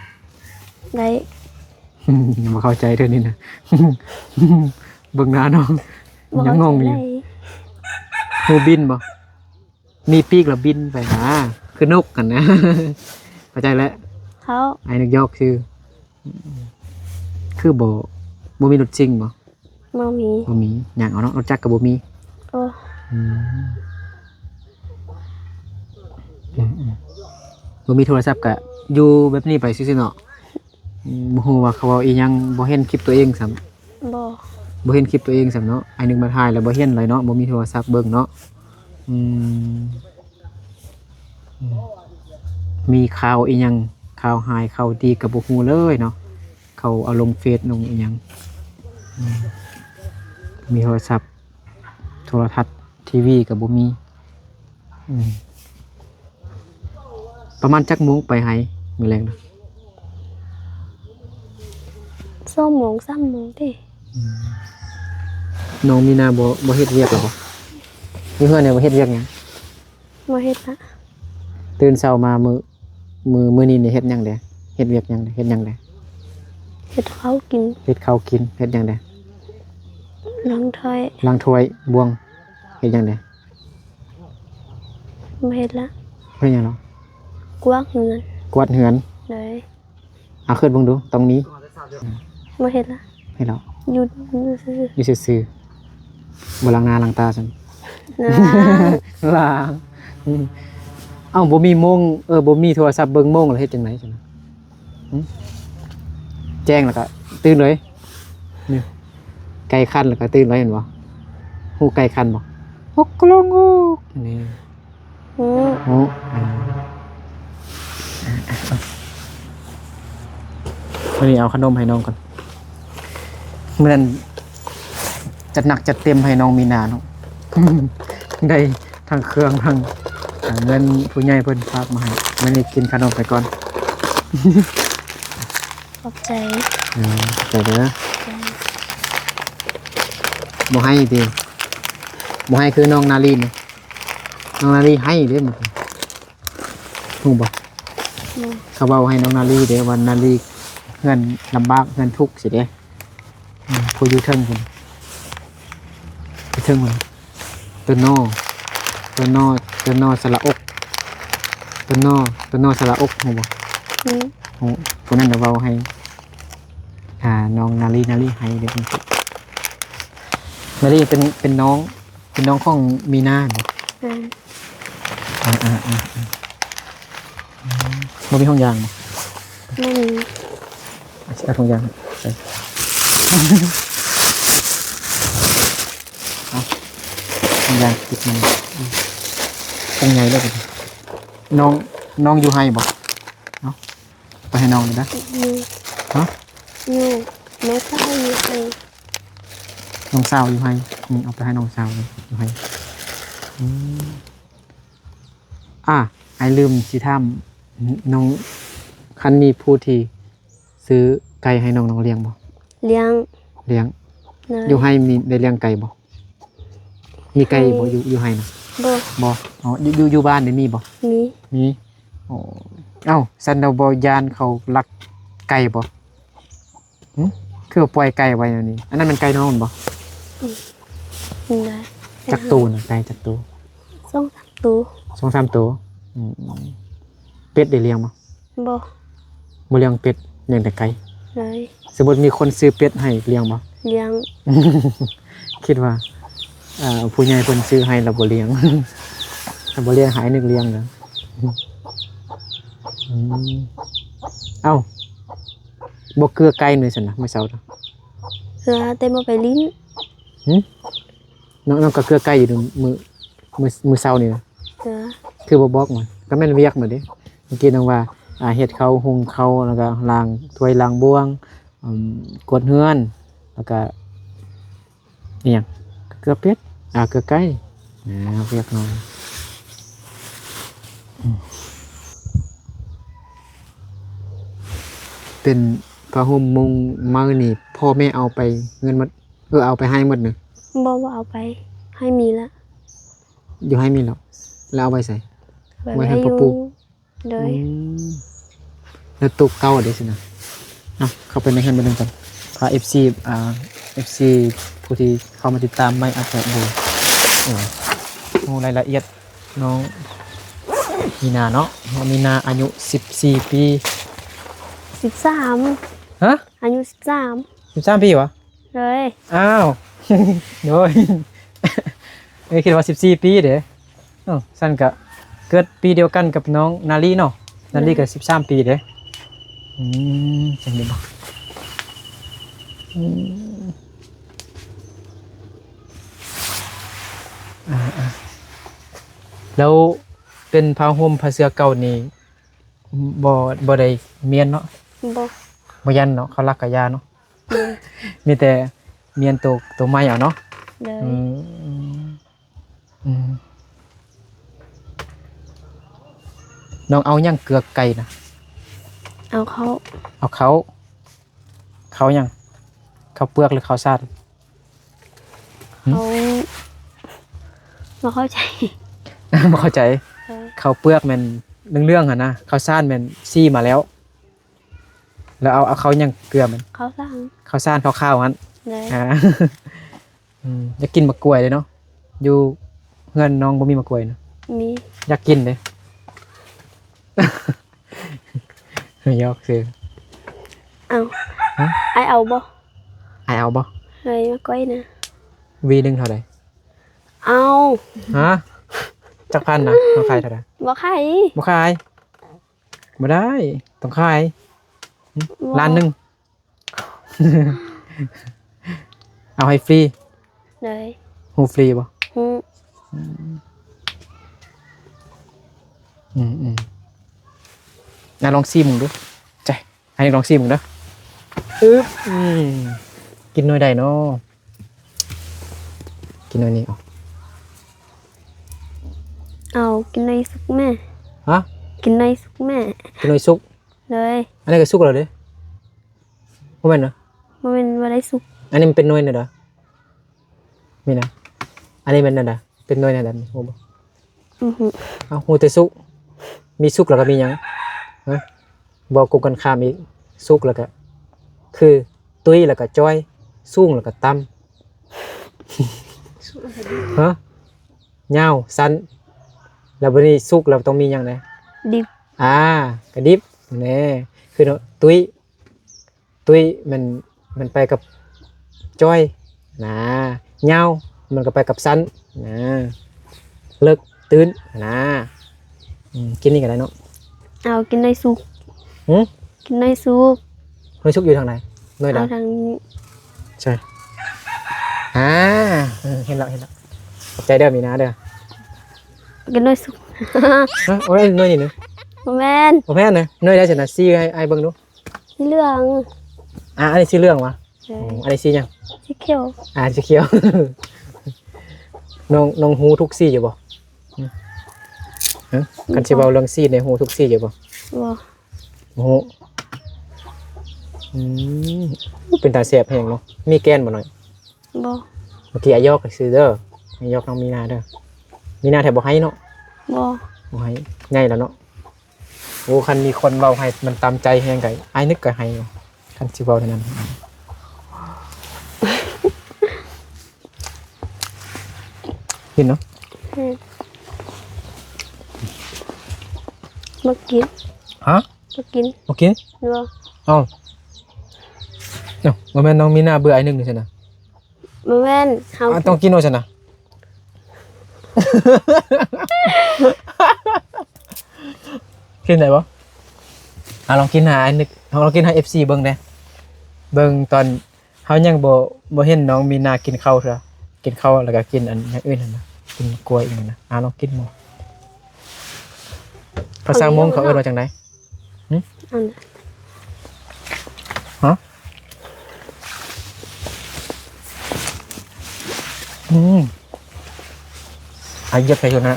ໄດ້. ຍັງບໍ່ເຂົ້າໃຈເທື່ອນີ້ນະ. ເບິ່ງໜ້ານ້ອງ ຍັງງົງຢູ່. ຮູ້ບິນບໍ່? ມີປີກແລ້ວບິນໄປນະ ຄືນົກຫັ້ນນະ. ເຂົ້າໃຈແລ້ວ. ເຂົ້າ. ອ້າຍນຶກຫຍອກຊື່. ຄືບໍ່ ບໍ່ມີລົດຊິງບໍ່? ບໍ່ມີ. ບໍ່ມີ. ຍ່າງເອົາເນາະ ລົດຈັກກໍບໍ່ມີ. ໂອ້. ອືມ ອືມ ອືມ ບໍ່ມີໂທລະສັບກໍຢູ່ແບບນີ້ໄປຊື່ໆເນາະ. ອືມ ບໍ່ຮູ້ວ່າເຂົາເວົ້າອີ່ຫຍັງ ບໍ່ເຫັນຄລິບຕົວເອງຊ້ຳ. ບໍ່. ບໍ່ເຫັນຄລິບຕົວເອງຊ້ຳເນາະ. ອ້າຍນຶກມາຖ່າຍແລ້ວບໍ່ເຫັນເລີຍເນາະ ບໍ່ມີໂທລະສັບເບິ່ງເນາະ. ອືມ ອືມ ມີຂ່າວອີ່ຫຍັງ ຂ່າວຮ້າຍຂ່າວດີກໍບໍ່ຮູ້ເລີຍເນາະ. ເຂົາເອົາລົງເຟສລົງອີ່ຫຍັງ. ອືມ ມີໂທລະສັບ ໂທລະທັດ ທີວີກໍບໍ່ມີ. ອືມ ປະມານຈັກໂມງໄປໄຮ່ມື້ແລງນະ? ສອງໂມງ ສາມໂມງເດ້. ອືມ ນ້ອງມີນາບໍ່ ບໍ່ເຮັດວຽກແລ້ວບໍ່? ຢູ່ເຮືອນນີ້ບໍ່ເຮັດວຽກຫຍັງ? ບໍ່ເຮັດລະ. ຕື່ນເຊົ້າມາມື້ ມື້ ມື້ນີ້ນີ້ເຮັດຫຍັງແດ່? ເຮັດວຽກຫຍັງແດ່? ເຮັດຫຍັງແດ່? ເຮັດເຂົ້າກິນ. ເຮັດເຂົ້າກິນ. ເຮັດຫຍັງແດ່? ລ້າງຖ້ວຍ. ລ້າງຖ້ວຍ ບ່ວງ. ເຮັດຫຍັງແດ່? ບໍ່ເຮັດລະ. ເຮັດຫຍັງລະ? ກວາດເຮືອນ. ກວາດເຮືອນ. ໂດຍ. ເອົາ ຄິດເບິ່ງດູ ຕ້ອງມີ ບໍ່ເຮັດລະ ເຮັດແລ້ວ ຢູ່ ຢູ່ຊື່ໆ ຢູ່ຊື່ໆ ບໍ່ລ້າງໜ້າລ້າງຕາຊັ້ນ? ລ້າງ ລ້າງ ອືມ ເອົ້າ ບໍ່ມີໂມງ ເອີ ບໍ່ມີໂທລະສັບເບິ່ງໂມງ ແລ້ວເຮັດຈັ່ງໃດຊັ້ນນະ? ຫຶ ແຈ້ງແລ້ວກໍຕື່ນເລີຍ ນີ້ ໄກ່ຂັນແລ້ວກໍຕື່ນເລີຍ ເຫັນບໍ່? ຮູ້ໄກ່ຂັນບໍ່? ຫົກໂກໂລງໂກ ນີ້ ຮູ້ ຮູ້ ອ່າ ມື້ນີ້ເອົາຂະໜົມໃຫ້ນ້ອງກ່ອນ ມື້ນັ້ນຈັດໜັກຈັດເຕັມໃຫ້ນ້ອງມີນາເນາະ ໄດ້ທັງເຄື່ອງທັງ ອ່າ ເງິນຜູ້ໃຫຍ່ເພິ່ນຝາກມາໃຫ້ ມື້ນີ້ກິນຂະໜົມໄປກ່ອນ ຂອບໃຈ ເອີ ຂອບໃຈເດີ ບໍ່ໃຫ້ຕິ ບໍ່ໃຫ້ຄືນ້ອງນາລີນີ້ ນ້ອງນາລີໃຫ້ເດ້ມື້ກີ້ ຮູ້ບໍ່? ບໍ່ ເຂົາເວົ້າໃຫ້ນ້ອງນາລີເດ້ວ່ານາລີເຮືອນລຳບາກ ເຮືອນທຸກຊີ້ເດ້ ອືມ ຜູ້ຢູ່ເທິງພຸ້ນ ຢູ່ເທິງພຸ້ນ ຕົວນໍ ຕົວນໍ ຕົວນໍສະຫຼະອົກ ຕົວນໍ ຕົວນໍສະຫຼະອົກ ຮູ້ບໍ່? ຮູ້ ຮູ້ ຜູ້ນັ້ນນະເວົ້າໃຫ້ ອ່າ ນ້ອງນາລີ ນາລີໃຫ້ເດ້ ນາລີເປັນ ເປັນນ້ອງ ເປັນນ້ອງຂອງມີນາບໍ? ແມ່ນ ອ່າໆໆໆ ອືມ ບໍ່ມີຖົງຢາງບໍ? ບໍ່ມີ ອາ ຊິເອົາຖົງຢາງໃສ່ ເອົາຖົງຢາງຕິດມາ ອືມ ຖົງໃຫຍ່ເລີຍ ນ້ອງ ນ້ອງຢູ່ໄຮ່ບໍ? ເອົາ ໄປໃຫ້ນ້ອງເດີນະ ຢູ່ ຮະ ຢູ່ ນ້ອງສາວຢູ່ໄຮ່ ນ້ອງສາວຢູ່ໄຮ່ ອືມ ເອົາໄປໃຫ້ນ້ອງສາວເລີຍ ຢູ່ໄຮ່ ອືມ ອ່າ ອ້າຍລືມຊິຖາມນ້ອງ ຄັນມີຜູ້ທີ່ຊື້ໄກ່ໃຫ້ນ້ອງ ນ້ອງລ້ຽງບໍ່? ລ້ຽງ ລ້ຽງ ໂດຍ ຢູ່ໄຮ່ມີ ໄດ້ລ້ຽງໄກ່ບໍ່? ມີໄກ່ບໍ່ ໄກ່ ຢູ່ ຢູ່ໄຮ່ນະ? ບໍ່ ບໍ່ ອໍ ຢູ່ ຢູ່ ຢູ່ບ້ານນີ້ມີບໍ່? ມີ ມີ ອໍ ເອົ້າ ຊັ້ນລະບໍ່ຢ້ານເຂົາລັກໄກ່ບໍ່? ຫຶ ຄືວ່າປ່ອຍໄກ່ໄວ້ແນວນີ້ ອັນນັ້ນແມ່ນໄກ່ນ້ອງແມ່ນບໍ່? ອືມ ໄດ້ ຈັກໂຕນະ ໄກ່ຈັກໂຕ? ສອງສາມໂຕ ສອງສາມໂຕ ອືມ ເປັດໄດ້ລ້ຽງບໍ່? ບໍ່ ບໍ່ລ້ຽງເປັດ ລ້ຽງແຕ່ໄກ່ ໂດຍ ສົມມຸດມີຄົນຊື້ເປັດໃຫ້ລ້ຽງບໍ່? ລ້ຽງ ຄິດວ່າ ເອີ ຜູ້ໃຫຍ່ເພິ່ນຊື້ໃຫ້ລະບໍ່ລ້ຽງ ລະບໍ່ລ້ຽງ ໃຫ້ໜຶ່ງລ້ຽງນະ ອືມ ເອົ້າ ບໍ່ເກືອໄກ່ມື້ຊັ້ນນະ ມື້ເຊົ້ານະ? ເກືອ ແຕ່ບໍ່ໄປຫຼິ້ນ ຫຶ ນ້ອງ ນ້ອງກໍເກືອໄກ່ຢູ່ມື້ ມື້ ມື້ເຊົ້ານີ້ນະ ເກືອ ຄືບໍ່ບອກມັນ ກໍແມ່ນວຽກມັນເດ້ ເມື່ອກີ້ນ້ອງວ່າ ອ່າ ເຮັດເຂົ້າ ຫຸງເຂົ້າ ແລ້ວກໍລ້າງຖ້ວຍລ້າງບ່ວງ ອືມ ກວາດເຮືອນ ແລ້ວກໍ ອີ່ຫຍັງ ເກືອເປັດ ອ່າ ເກືອໄກ່ ອ່າ ວຽກນ້ອງ ອືມ ເປັນຜ້າຫົ່ມມຸ້ງໄມ້ນີ້ ພໍ່ແມ່ເອົາໄປເງິນໝົດ ເອີ ເອົາໄປໃຫ້ໝົດນີ້? ບໍ່ ບໍ່ເອົາໄປ ໃຫ້ມີລະ ຢູ່ໃຫ້ມີແລ້ວ ແລ້ວເອົາໄວ້ໃສ? ເອົາໄວ້ໃຫ້ພໍ່ປູ່ ໂດຍ ອືມ ແລ້ວໂຕເກົ່າເດ້ຊັ້ນນະ ເອົາ ເຂົ້າໄປໃນເຮືອນເບິ່ງນຳກັນ ພາ ເອັຟຊີ ອ່າ ເອັຟຊີ ຜູ້ທີ່ເຂົ້າມາຕິດຕາມໃໝ່ອາດຈະບໍ່ ເອີ ຮູ້ລາຍລະອຽດນ້ອງມີນາເນາະ ນ້ອງມີນາອາຍຸສິບສີ່ປີ ສິບສາມ ຮະ? ອາຍຸສິບສາມ ສິບສາມປີຫວາ? ໂດຍ ອ້າວ ໂດຍ ເອີ ຄິດວ່າສິບສີ່ປີເດ້ ເອົ້າ ຊັ້ນກະເກີດປີດຽວກັນກັບນ້ອງນາລີເນາະ ນາລີກະສິບສາມປີເດ້ ອືມ ຈັ່ງນີ້ບໍ ອືມ ອ່າໆ ແລ້ວເປັນຜ້າຫົ່ມຜ້າເສື່ອເກົ່ານີ້ ບໍ່ ບໍ່ໄດ້ມ້ຽນເນາະ ບໍ່ ບໍ່ຢ້ານເນາະ ເຂົາລັກກະຢ່າເນາະ ໂດຍ ມີແຕ່ມ້ຽນໂຕ ໂຕໃໝ່ເອົາເນາະ ໂດຍ ອືມ ອືມ ນ້ອງເອົາຫຍັງເກືອໄກ່ນະ? ເອົາເຂົ້າ ເອົາເຂົ້າ ເຂົ້າຫຍັງ? ເຂົ້າເປືອກ ຫຼື ເຂົ້າສານ? ຫຶ? ເຂົ້າ ບໍ່ເຂົ້າໃຈ ບໍ່ເຂົ້າໃຈ ເອີ ເຂົ້າເປືອກແມ່ນເຫຼືອງໆຫັ້ນນະ ເຂົ້າສານແມ່ນສີມາແລ້ວ ແລ້ວເອົາ ເອົາເຂົ້າຫຍັງເກືອມັນ? ເຂົ້າສານ ເຂົ້າສານຂາວໆຫັ້ນ ໂດຍ ອ່າ ອືມ ຢາກກິນໝາກກ້ວຍເດ້ເນາະ ຢູ່ເຮືອນນ້ອງບໍ່ມີໝາກກ້ວຍນະ? ມີ ຢາກກິນເດ້ ຢອກຊື່ ເອົ້າ ຫຶ? ອ້າຍເອົາບໍ່? ອ້າຍເອົາບໍ່? ເຮີ້ຍ ມາກ້ອຍນະ. ຫວີໜຶ່ງເທົ່າໃດ? ເອົາ. ຮະ? ຈັກພັນນະ? ເຮົາຂາຍເທົ່າໃດ? ບໍ່ຂາຍ. ບໍ່ຂາຍ? ບໍ່ໄດ້ ຕ້ອງຂາຍ. ບໍ່. ລ້ານໜຶ່ງ. ເອົາໃຫ້ຟຣີ. ໂດຍ. ຮູ້ຟຣີບໍ່? ຮູ້. ອືມ ອືມໆ ອ່ະ ລອງຊີມເບິ່ງດູ. ໃຈ ໃຫ້ລອງຊີມເບິ່ງເດີ. ອຶບ ອືມ ກິນໜ່ວຍໃດເນາະ? ກິນໜ່ວຍນີ້ເອົາ. ເອົາ ກິນໜ່ວຍສຸກແມ້. ຮະ? ກິນໜ່ວຍສຸກແມ້. ກິນໜ່ວຍສຸກ? ໂດຍ. ອັນນີ້ກໍສຸກແລ້ວເດ້. ບໍ່ແມ່ນເນາະ? ບໍ່ແມ່ນ ບໍ່ໄດ້ສຸກ. ອັນນີ້ມັນເປັນໜ່ວຍນີ້ເດີ. ນີ້ນະ ອັນນີ້ແມ່ນແນວໃດ? ເປັນໜ່ວຍແນວໃດ ຮູ້ບໍ່? ອືຮຶ. ເອົ້າ ຮູ້ແຕ່ສຸກ. ມີສຸກແລ້ວກໍມີຫຍັງ? ຮະ? ບໍ່ກົງກັນຂ້າມອີກ. ສຸກແລ້ວກໍຄື ຕຸ້ຍແລ້ວກໍຈ່ອຍ. ສູງແລ້ວກໍຕ່ຳ. ຮະ? ຍາວ ສັ້ນ. ແລ້ວບັດນີ້ສຸກແລ້ວຕ້ອງມີຫຍັງແດ່? ດິບ. ອ່າ ກະດິບ. ແນ່ ຄື ຕຸ້ຍ ຕຸ້ຍມັນ ມັນໄປກັບຈ້ອຍນະ, ຍາວມັນກໍໄປກັບສັ້ນນະ, ເລິກ ຕື້ນນະ. ອືມ ກິນນີ້ກໍໄດ້ເນາະ. ເອົາ ກິນໜ່ວຍສຸກ. ຫື? ກິນໜ່ວຍສຸກ. ໜ່ວຍສຸກຢູ່ທາງໃດ? ໜ່ວຍໃດ? ເອົາທາງນີ້. ໃຊ່. ອ່າ ເອີ ເຫັນແລ້ວ ເຫັນແລ້ວ. ຂອບໃຈເດີ ມີນາເດີ. ກິນໜ່ວຍສຸກ. ຮະ? ໂອ້ຍ ໜ່ວຍນີ້ນະ. ບໍ່ແມ່ນ. ບໍ່ແມ່ນນະ. ໜ່ວຍໃດຊັ້ນນະ? ຊີ້ໃຫ້ອ້າຍເບິ່ງດູ. ສີເຫຼືອງ. ອ່າ ອັນນີ້ສີເຫຼືອງຫວາ? ເອີ ອືມ ອັນນີ້ສີຫຍັງ? ສີຂຽວ. ອ່າ ສີຂຽວ. ນ້ອງ ນ້ອງຮູ້ທຸກສີຢູ່ບໍ່? ຫຶ? ຄັນຊິເວົ້າເລື່ອງສີນີ້ ຮູ້ທຸກສີຢູ່ບໍ່? ບໍ່. ບໍ່ຮູ້. ອືມ ເປັນຕາແຊບແຮງເນາະ. ມີແກ່ນບໍ່ນ້ອຍ? ບໍ່. ເມື່ອກີ້ອ້າຍຢອກຊື່ເດີ. ອ້າຍຢອກນ້ອງມີນາເດີ. ມີນາແທ້ບໍ່ໄຫ້ເນາະ? ບໍ່. ບໍ່ໄຫ້. ໃຫຍ່ແລ້ວເນາະ. ໂອ້ ຄັນມີຄົນເວົ້າໃຫ້ມັນຕາມໃຈແຮງກະ ອ້າຍນຶກກະໄຫ້ ຄັນຊິເວົ້າແນວນັ້ນ. ກິນເນາະ. ອືມ ບໍ່ກິນ. ຮະ? ບໍ່ກິນ. ບໍ່ກິນ? ບໍ່. ເອົ້າ ເອົ້າ ບໍ່ແມ່ນນ້ອງມີນາເບື່ອອ້າຍນຶກນີ້ຊັ້ນນະ? ບໍ່ແມ່ນ ເຮົາ ອ່າ ຕ້ອງກິນເນາະຊັ້ນນະ. ກິນໄດ້ບໍ່? ອ່າ ລອງກິນໃຫ້ອ້າຍນຶກ ລອງກິນໃຫ້ເອັຟຊີເບິ່ງແດ່. ເບິ່ງຕອນເຮົາຍັງບໍ່ ບໍ່ເຫັນນ້ອງມີນາກິນເຂົ້າເທື່ອ. ກິນເຂົ້າແລ້ວກໍກິນອັນຢ່າງອື່ນຫັ້ນນະ ກິນກ້ວຍອີ່ຫຍັງນະ. ອ່າ ລອງກິນເບິ່ງ. ພາສາມົ້ງເຂົາເອີ້ນວ່າຈັ່ງໃດ? ຫຶ? ອັນ ຮະ? ອືມ ອາ ຢຽບໃສ່ຢູ່ນະ.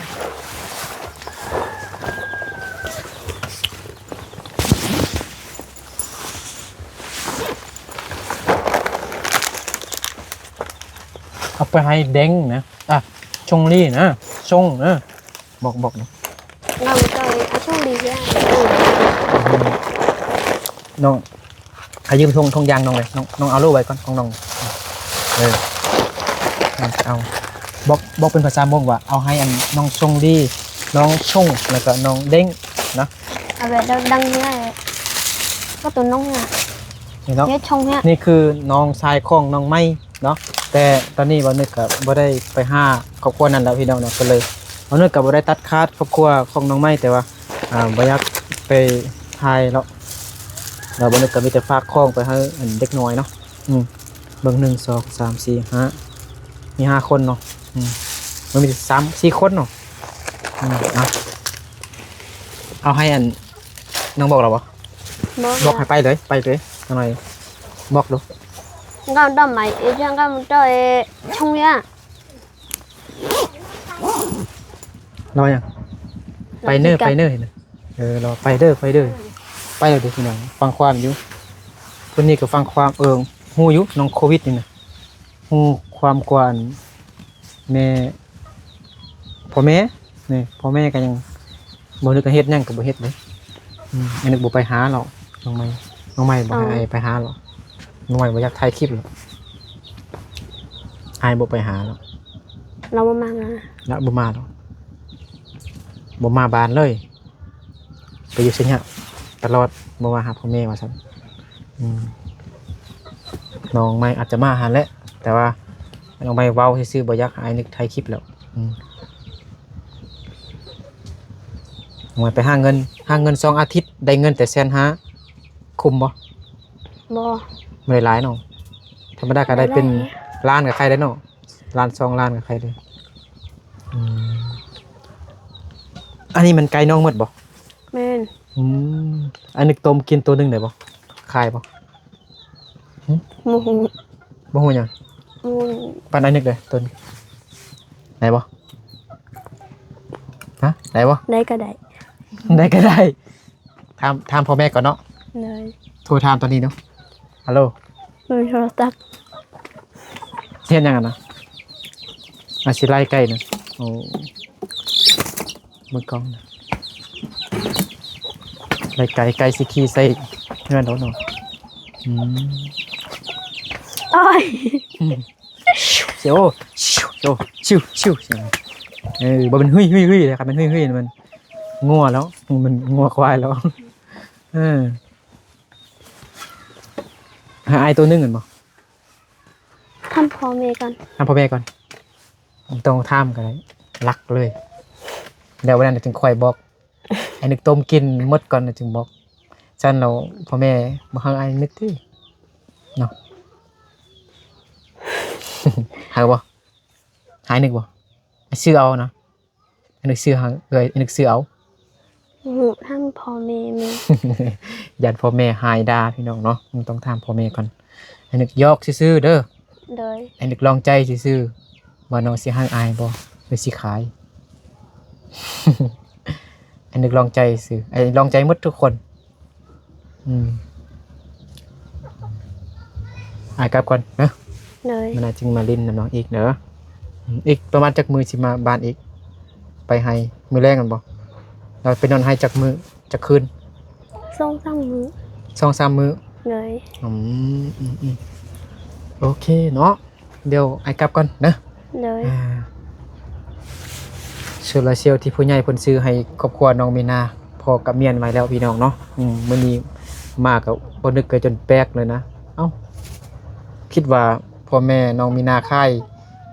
ເອົາໄປໃຫ້ເດັງນະ. ອ່ະ ຊົງລີນະ ຊົງນະ. ບອກ ບອກນະ. ນ້ອງ ເອົາຊົງລີເດ. ນ້ອງ ໃຫ້ຢືມຖົງ ຖົງຢາງນ້ອງເລີຍ. ນ້ອງ ນ້ອງເອົາໂລໄວ້ກ່ອນຂອງນ້ອງ. ເອີ ນ້ອງຈະເອົາ. ບອກ ບອກເປັນພາສາມົ້ງວ່າ ເອົາໃຫ້ອັນນ້ອງຊົງລີ ນ້ອງຊົງ ແລ້ວກໍນ້ອງເດັງນະ. ເອົາແບບດັງໆນີ້ແຫຼະ ກໍຕົວນ້ອງນະ. ນີ້ເນາະ ເຮັດຊົງເຮັດ. ນີ້ຄືນ້ອງຊາຍຂອງນ້ອງໃໝ່ເນາະ. ແຕ່ຕອນນີ້ບ່າວນຶກກໍບໍ່ໄດ້ໄປຫາຄອບຄົວນັ້ນແລ້ວພີ່ນ້ອງເນາະ. ກໍເລີຍບ່າວນຶກກໍບໍ່ໄດ້ຕັດຂາດຄອບຄົວຂອງນ້ອງໃໝ່ ແຕ່ວ່າ ອ່າ ບໍ່ຢາກໄປຖ່າຍເນາະ. ແລ້ວບ່າວນຶກກໍມີແຕ່ຝາກຂອງໄປໃຫ້ອັນເດັກນ້ອຍເນາະ. ອືມ ເບິ່ງ ໜຶ່ງ ສອງ ສາມ ສີ່ ຫ້າ ມີຫ້າຄົນເນາະ. ອືມ ມັນມີສາມ ສີ່ຄົນເນາະ. ອືມ ເອົາ ເອົາໃຫ້ອັນ ນ້ອງບອກແລ້ວບໍ່? ບອກ ບອກໃຫ້ໄປເລີຍ ໄປເລີຍ. ນ້ອງໜ້ອຍ ບອກດູ. ເຂົາຕ້ອງໄປເອເຊີຍ ເຂົາຕ້ອງເອຊົງເນຍ. ລອຫຍັງ? ໄປເນີ ໄປເນີ. ເອີ ລອ ໄປເດີ ໄປເດີ. ໄປແລ້ວເດີພີ່ນ້ອງ ຟັງຄວາມຢູ່. ຄົນນີ້ກໍຟັງຄວາມ ເອີ ຮູ້ຢູ່ ນ້ອງໂຄວິດນີ້ນະ. ຮູ້ຄວາມກວ່າແມ່ ພໍ່ແມ່. ນີ້ ພໍ່ແມ່ກໍຍັງບໍ່ນຶກເຮັດຫຍັງກໍບໍ່ເຮັດເດ້. ອືມ ອັນນີ້ບໍ່ໄປຫາເນາະ. ນ້ອງໃໝ່ ນ້ອງໃໝ່ບໍ່ໃຫ້ໄປຫາເນາະ. ນ້ອງໃໝ່ບໍ່ຢາກຖ່າຍຄລິບເນາະ. ອ້າຍບໍ່ໄປຫາເນາະ. ລາວບໍ່ມານະ. ລາວບໍ່ມາດອກ. ບໍ່ມາບ້ານເລີຍ. ໄປຢູ່ໄຊຍະຕະຫຼອດ ບໍ່ມາຫາພໍ່ແມ່ວ່າຊັ້ນ. ອືມ ນ້ອງໃໝ່ອາດຈະມາຫັ້ນແຫຼະ ແຕ່ວ່ານ້ອງໃໝ່ເວົ້າຊື່ໆ ບໍ່ຢາກໃຫ້ອ້າຍນຶກຖ່າຍຄລິບແລ້ວ. ອືມ ນ້ອງໃໝ່ໄປຫາເງິນ ຫາເງິນສອງອາທິດ ໄດ້ເງິນແຕ່ແສນຫ້າ ຄຸ້ມບໍ່? ບໍ່ ບໍ່ໄດ້ຫຼາຍເນາະ. ທຳມະດາກໍໄດ້ເປັນ ບໍ່ໄດ້ຫຼາຍ ລ້ານກໍໄຄແລ້ວເນາະ. ລ້ານສອງລ້ານກໍໄຄເດ້. ອືມ ອັນນີ້ມັນໄກ່ນ້ອງໝົດບໍ່? ແມ່ນ. ອືມ ອ້າຍນຶກຕົ້ມກິນໂຕໜຶ່ງໄດ້ບໍ່? ຂາຍບໍ່? ຫື? ບໍ່ຮູ້. ບໍ່ຮູ້ຫຍັງ? ບໍ່ຮູ້. ປັນອ້າຍນຶກເດ້ໂຕໜຶ່ງ ໄດ້ບໍ່? ຮະ? ໄດ້ບໍ່? ໄດ້ກໍໄດ້ ໄດ້ກໍໄດ້. ຖາມ ຖາມພໍ່ແມ່ກ່ອນເນາະ. ໂດຍ. ໂທຖາມຕອນນີ້ເນາະ. ຮັລໂຫຼ ເບິ່ງໂທລະສັບ. ເຮັດຫຍັງຫັ້ນນະ? ອາ ຊິໄລ່ໄກ່ນະ. ໂອ້ ເບິ່ງກ້ອງນະ ໄລ່ໄກ່ ໄກ່ຊິຂີ່ໃສ່ເຮືອນໂດດເນາະ. ອືມ ໂອ້ຍ ຊິວ ຊິວ ຊິວ ຊິວ. ເອີ ບໍ່ແມ່ນຫຸຍ ຫຸຍ ຫຸຍ ຄັນແມ່ນຫຸຍ ຫຸຍ ມັນງົວແລ້ວ ມັນງົວຄວາຍແລ້ວ. ເອີ ໃຫ້ອ້າຍໂຕໜຶ່ງແມ່ນບໍ່? ຖາມພໍ່ແມ່ກ່ອນ ຖາມພໍ່ແມ່ກ່ອນ. ບໍ່ຕ້ອງຖາມກໍໄດ້ ຫຼັກເລີຍ ແລ້ວວັນນັ້ນຈຶ່ງຄ່ອຍບອກ. ອ້າຍນຶກຕົ້ມກິນໝົດກ່ອນແລ້ວຈຶ່ງບອກ. ຊັ້ນແລ້ວພໍ່ແມ່ບໍ່ຮັກອ້າຍນຶກຕິເນາະ. ຮັກບໍ່? ໃຫ້ອ້າຍນຶກບໍ່? ອ້າຍຊື້ເອົານະ. ອ້າຍນຶກຊື້ໃຫ້ເອື້ອຍ ອ້າຍນຶກຊື້ເອົາ. ບໍ່ຮູ້ ຖາມພໍ່ແມ່ແມ່. ຢ້ານພໍ່ແມ່ຮ້າຍດ່າພີ່ນ້ອງເນາະ. ຕ້ອງຖາມພໍ່ແມ່ກ່ອນ. ອ້າຍນຶກຢອກຊື່ໆເດີ. ໂດຍ. ອ້າຍນຶກລອງໃຈຊື່ໆ ວ່ານ້ອງຊິຮັກອ້າຍບໍ່ ຫຼືຊິຂາຍ. ອ້າຍນຶກລອງໃຈຊື່ ອ້າຍລອງໃຈໝົດທຸກຄົນ. ອືມ ອ້າຍກັບກ່ອນເນາະ. ໂດຍ. ມື້ໜ້າຈຶ່ງມາຫຼິ້ນນຳນ້ອງອີກເດີ. ອີກປະມານຈັກມື້ຊິມາບ້ານອີກ? ໄປໄຮ່ມື້ແລງແມ່ນບໍ່? ແລ້ວໄປນອນໄຮ່ຈັກມື້ ຈັກຄືນ? ສອງສາມມື້ ສອງສາມມື້. ໂດຍ. ອືມ ອືມ ອືມ ໂອເຄເນາະ. ດຽວອ້າຍກັບກ່ອນເດີ. ໂດຍ. ອ່າ ໂຊລາເຊວທີ່ຜູ້ໃຫຍ່ເພິ່ນຊື້ໃຫ້ຄອບຄົວນ້ອງມີນາ ພໍ່ກັບເມຍໄວ້ແລ້ວພີ່ນ້ອງເນາະ. ອືມ ມື້ນີ້ມາກໍບໍ່ນຶກ ກໍຈົນແປກເລີຍນະ. ເອົ້າ ຄິດວ່າພໍ່ແມ່ນ້ອງມີນາຂາຍ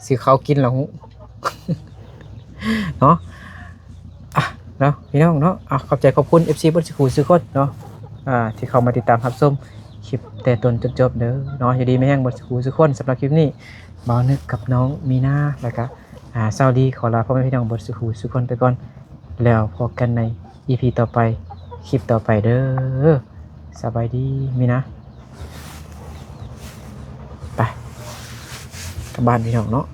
ຊື້ເຂົ້າກິນລະຮູ້ ເນາະ. ອ່ະ ເນາະ ພີ່ນ້ອງເນາະ. ອ່ະ ຂອບໃຈຂອບຄຸນເອັຟຊີເບິດສູ່ຜູ້ສູ່ຄົນເນາະ ອ່າ ທີ່ເຂົ້າມາຕິດຕາມຮັບຊົມຄລິບແຕ່ຕົ້ນຈົນຈົບເດີເນາະ. ຢູ່ດີມີແຮງເບິດສູ່ຜູ້ສູ່ຄົນ. ສຳລັບຄລິບນີ້ ບ່າວນຶກກັບນ້ອງມີນາ ແລ້ວກະ ອ່າ ສາວດີ ຂໍລາພໍ່ແມ່ພີ່ນ້ອງເບິດສູ່ຜູ້ສູ່ຄົນໄປກ່ອນ ແລ້ວພົບກັນໃນອີພີຕໍ່ໄປ ຄລິບຕໍ່ໄປເດີ. ສະບາຍດີມີນາ. ໄປ ກັບບ້ານພີ່ນ້ອງເນາະ.